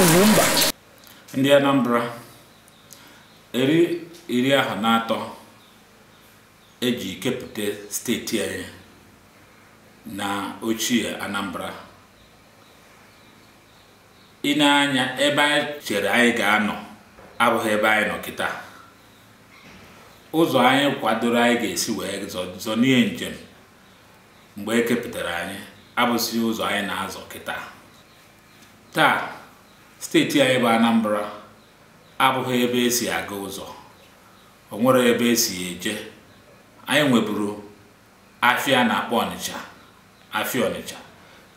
Ugwumba. Ndị Anambra eri 23 eji kepụta steeti anyị na ochie Anambra. I na-anya ebe anyị chere anyị ga-anọ abụghị ebe anyị nọ kịta. Ụzọ anyị kwadoro anyị ga-esi wee zọnie njem mgbe e kepụtara anyị abụsị ụzọ anyị na-azọ kịta. Taa steeti anyị bụ Anambra abụghị ebe esi aga ụzọ, o nwere ebe esi eje. Anyị nweburu afịa na-akpọ Ọnịcha, afịa Ọnịcha,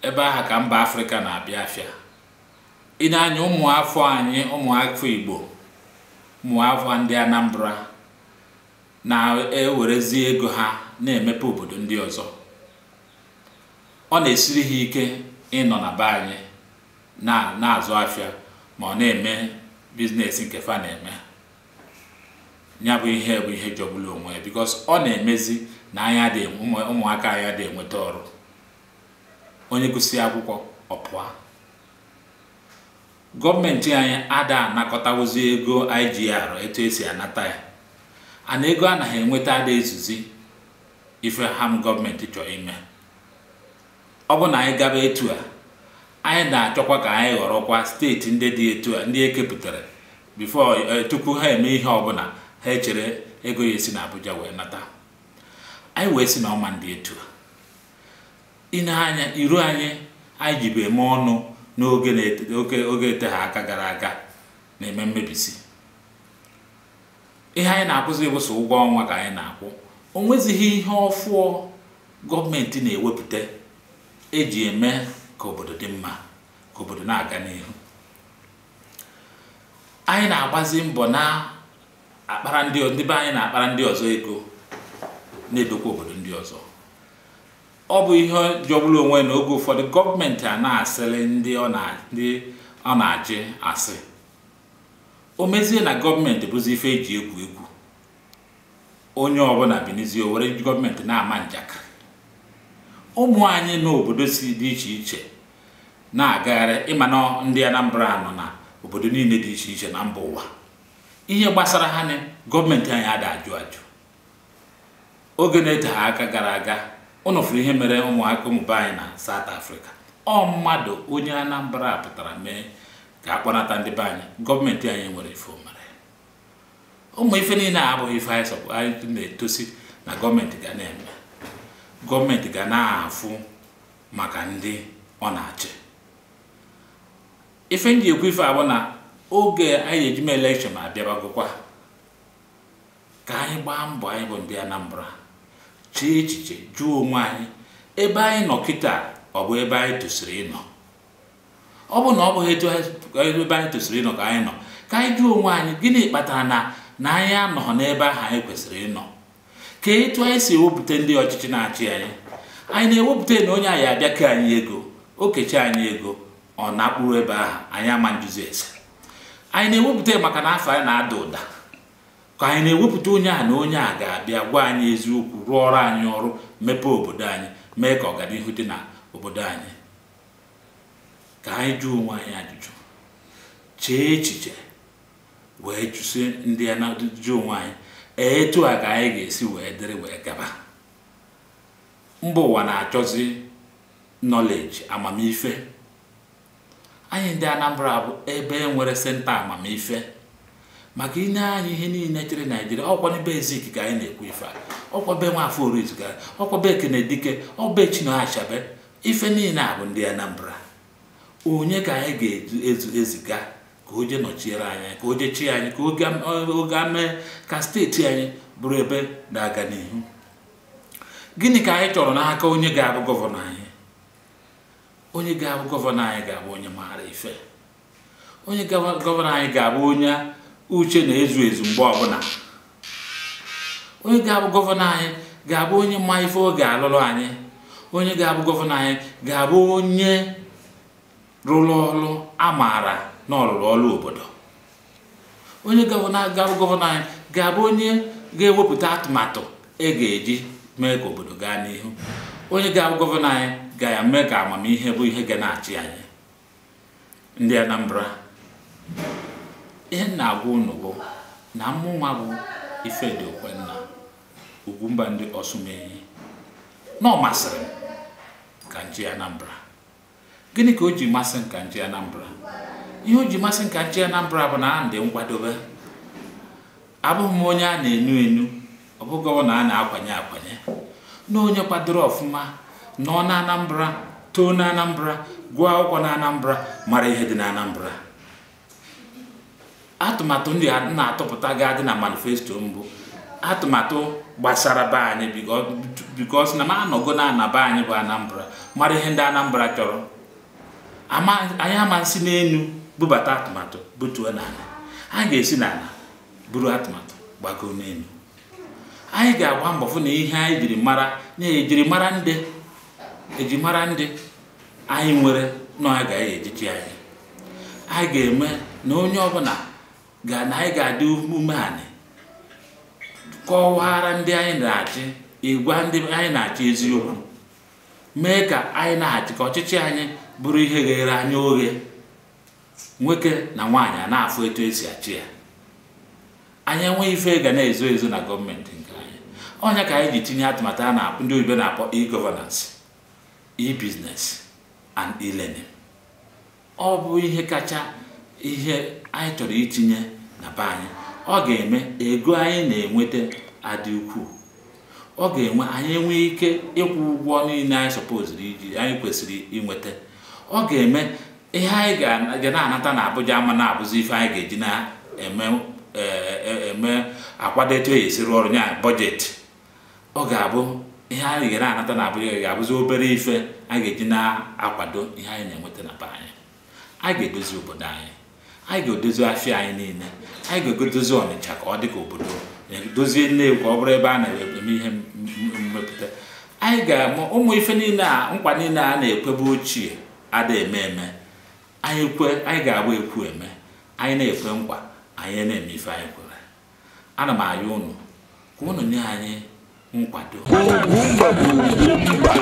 ebe ahụ ka mba Afrịka na-abịa afịa. I na-anya ụmụ afọ anyị, ụmụ afọ Igbo, ụmụ afọ ndị Anambra na-ewerezi ego ha na-emepe obodo ndị ọzọ. Ọ na-esiri ha ike ịnọ na be anyị na-azụ afịa ma ọ na-eme biznes nke fa na-eme. Ya bụ ihe bụ ihe jọgburu onwe ya, because ọ na-emezi na anya dị ụmụaka anyị adịghị enweta ọrụ. Onye gụsị akwụkwọ ọ pụọ. Gọọmenti anyị ada anakọtawuzi ego IGR etu esi anata ya, ana ego anaghị enweta ada ezuzi ife ham gọọmenti chọrọ ime. Ọ bụ na anyị gaba etu a, anyị na-achọkwa ka anyị ghọrọkwa steeti ndị dị etu a, ndị ekepụtara before tupu ha eme ihe ọbụla ha echere ego ya esi na Abuja wee nata. Anyị wee si na ọma ndị etu a. I na-anya iru anyị anyị jibu eme ọnụ n'oge oge ete ha aka gara aga na-eme mmebisi. Ihe anyị na-akwụzi bụ sọ ụgwọ ọnwa ka anyị na-akwụ. O nwezighị ihe ọfụọ gọọmenti na-ewepụta eji eme ka obodo dị mma, ka obodo na-aga n'ihu. Anyị na-agbazi mbọ na akpara ndị be anyị na-akpara ndị ọzọ ego na-edokwa obodo ndị ọzọ. Ọ bụ ihe jọgburu onwe na oge ụfọdụ gọọmenti a na-asịrị ndị ọ na-achị asị. O mezie na gọọmenti bụzi ife eji egwu egwu. Onye ọbụla binizie o were gọọmenti na-ama njakịrị. Ụmụ anyị n'obodo si dị iche iche na-agagharị, ịma na ndị Anambra nọ na obodo niile dị iche iche na mba ụwa. Ihe gbasara ha ni gọọmenti anyị ada ajụ ajụ. Oge na-ete ha aka gara aga, ụnụ fụrụ ihe mere ụmụaka ụmụ be anyị na South Africa. Ọ mmadụ onye Anambra pụtara mee ka akpọnata ndị be anyị, gọọmenti anyị nwere ife o mere. Ụmụ ife niile a abụghị ife anyị na-etosi na gọọmenti ga na-eme. Gọọmenti ga na-afụ maka ndị ọ na-achị. Ife m ji ekwu ife abụ na oge anyị eji mee elekshọn abịabagokwa, ka anyị gbaa mbọ anyị bụ ndị Anambra chee echiche jụọ onwe anyị ebe anyị nọ kịta ọ bụ ebe anyị tosiri ịnọ. Ọ bụ na ọ bụghị etu ebe anyị tosiri ịnọ ka anyị nọ, ka anyị jụọ onwe anyị gịnị kpatara na anyị anọghị n'ebe ahụ anyị kwesịrị ịnọ. Ka etu anyị si ewepụta ndị ọchịchị na-achị anyị, anyị na-ewepụta na onye anyị abịa ke anyị ego, o kechi anyị ego, ọ na-akpụrụ ebe ahụ anyị ama njuzi ese. Anyị na-ewepụta maka na afọ anyị na-ada ụda, ka anyị na-ewepụta onye a na onye a ga-abịa gwa anyị eziokwu, rụọ ọrụ anyị ọrụ, mepee obodo anyị, mee ka ọganihu dị na obodo anyị. Ka anyị jụọ onwe anyị ajụjụ, chee echiche wee jụsị ndị a na-ajụ onwe anyị etu a ka anyị ga-esi wee dịrị wee gaba. Mba ụwa na-achọzi knowledge, amamife. Anyị ndị Anambra bụ ebe nwere senta amamife. Maka ine anyị ihe niile chere Naijiria, ọkwa n'ebe Ezik ka anyị na-ekwu ife a, ọkwa be Nwafọ Orizu ka, ọkwa be Ekenedike, ọ be Chinua Achebe, ife niile a bụ ndị Anambra. Onye ka anyị ga-eziga ka o jee nọchiere anyị, ka o jee chi anyị, ka o gaa mee ka steeti anyị bụrụ ebe na-aga n'ihu? Gịnị ka anyị chọrọ n'aka onye ga-abụ gọvanọ anyị? Onye ga-abụ gọvanọ anyị ga-abụ onye maara ife. Onye gọvanọ anyị ga-abụ onye uche na-ezu ezu mgbe ọbụla. Onye ga-abụ gọvanọ anyị ga-abụ onye ma ife ọ ga-alụrụ anyị. Onye ga-abụ gọvanọ anyị ga-abụ onye rụrụ ọrụ a maara na ọ rụrụ ọrụ obodo. Onye ga-abụ gọvanọ anyị ga-abụ onye ga-ewepụta atụmatụ e ga-eji mee ka obodo gaa n'ihu. Onye ga-abụ gọvanọ anyị ga-eme ka amamihe bụ ihe ga na-achị anyị. Ndị Anambra, Ihe m na-agwa unu bụ na mụnwa bụ Ifedi Okwenna, Ugwumba ndị Osumenyi, na ọ masịrị m ka nji Anambra. Gịnị ka o ji masị m ka nji Anambra? Ihe o ji masị m ka nji Anambra bụ na a dị nkwadobe. Abụghị m onye a na-enu enu, ọ bụ gọvanọ a na-akwanye akwanye, na onye kwadoro ọfụma nọ na Anambra, too na Anambra, gụọ akwụkwọ na Anambra, mara ihe dị na Anambra. Atụmatụ ndị a na-atụpụta ga-adị na manifesto mbụ, atụmatụ gbasara be anyị, because na m anọgo na ana be anyị bụ Anambra, mara ihe ndị Anambra chọrọ. Anyị ama nsi n'enu bubata atụmatụ butuo n'ala. Anyị ga-esi n'ala buru atụmatụ gbago n'elu. Anyị ga-agba mbọ fụ na ihe anyị jiri mara na ejiri mara ndị ejimara ndị anyị nwere na ọ agaghị ejichi anyị. Anyị ga-eme na onye ọbụla ga na anyị ga-adị umeanị kọwara ndị anyị na-achị, ịgwa ndị anyị na-achị eziokwu, mee ka anyị na-achị ka ọchịchị anyị bụrụ ihe ghere anya oghe, nwoke na nwaanyị a na-afụ etu esi achị ya. Anyị enweghị ife ga na-ezo ezo na gọọmenti nke anyị. Ọnya ka anyị ji tinye atụmatụ a na ndị oyibo na-akpọ e-governance, e-business and e-learning. Ọ bụ ihe kacha ihe anyị chọrọ itinye na be anyị. Ọ ga-eme ego anyị na-enweta adị ukwuu. Ọ ga-enwe anyị enwee ike ịkwụ ụgwọ niile anyị sọpoziri iji anyị kwesịrị inweta. Ọ ga-eme ihe anyị ga na-anata na Abuja ama na-abụzi ife anyị ga-eji na-eme eme akwado etu e esi rụọ ọrụ nya budget. Ọ ga-abụ ihe anyị ga na-anata na Abuja ga-abụzi obere ife anyị ga-eji na-akwado ihe anyị na-enweta na be anyị. Anyị ga-edozi obodo anyị, anyị ga-edozi afịa anyị niile, anyị ga-edozi Ọnịcha ka ọ dị ka obodo, dozie Nnewi ka ọ bụrụ ebe a na-eme ihe mmepụta. Anyị ga-ama ụmụ ife niile a, nkwa niile a na-ekwebe ochie ada eme eme. Anyị kwe, anyị ga-agba ekwu eme. Anyị na-ekwe nkwa, anyị na-eme ife anyị kwere. Ana m ayọ unu ka unu nye anyị nkwado. Ugwumba bụ Ugwumba.